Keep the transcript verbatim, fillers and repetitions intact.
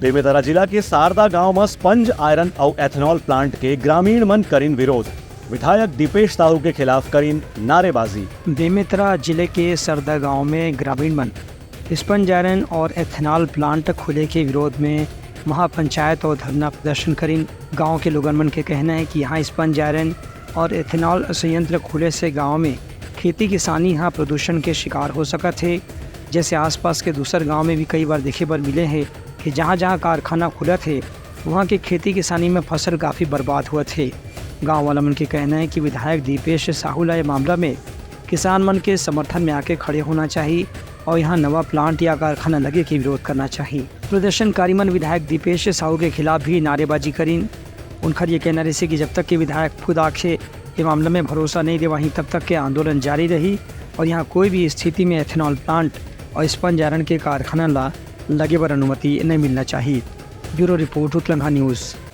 बेमेतरा जिला के सारदा गांव म स्पंज आयरन अउ एथेनॉल प्लांट के ग्रामीण मन करिन विरोध। विधायक दीपेश साहू के खिलाफ करिन नारेबाजी। बेमेतरा जिले के सरदा गांव में ग्रामीण मन स्पंज आयरन और एथेनॉल प्लांट खुले के विरोध में महापंचायत और धरना प्रदर्शन करिन। गांव के लोगन मन के कहना है कि यहाँ स्पंज आयरन और एथेनॉल संयंत्र खुले से गांव में खेती किसानी हा प्रदूषण के शिकार हो सकत हे। जैसे आसपास के दूसर गांव में भी कई बार देखे बर मिले हे कि जहां-जहां कारखाना खुलत हे, वहां के खेती किसानी में फसल काफी बर्बाद होवत हे। गांव वाला मन के कहना है कि विधायक दीपेश साहू ला ये मामला में किसान मन के समर्थन में आके खड़े होना चाहिए और यहाँ नवा प्लांट या कारखाना लगे के विरोध करना चाहिए। प्रदर्शनकारी मन विधायक दीपेश साहू के खिलाफ भी नारेबाजी करिन। उनकर ये कहना रहिसे कि जब तक के विधायक खुद आके ये मामला में भरोसा नहीं देवाही, तब तक के आंदोलन जारी रही और यहाँ कोई भी स्थिति में एथेनॉल प्लांट और स्पंज आयरन के कारखाना ला लगे बर अनुमति नहीं मिलना चाहिए। Bureau report, Utlangha news.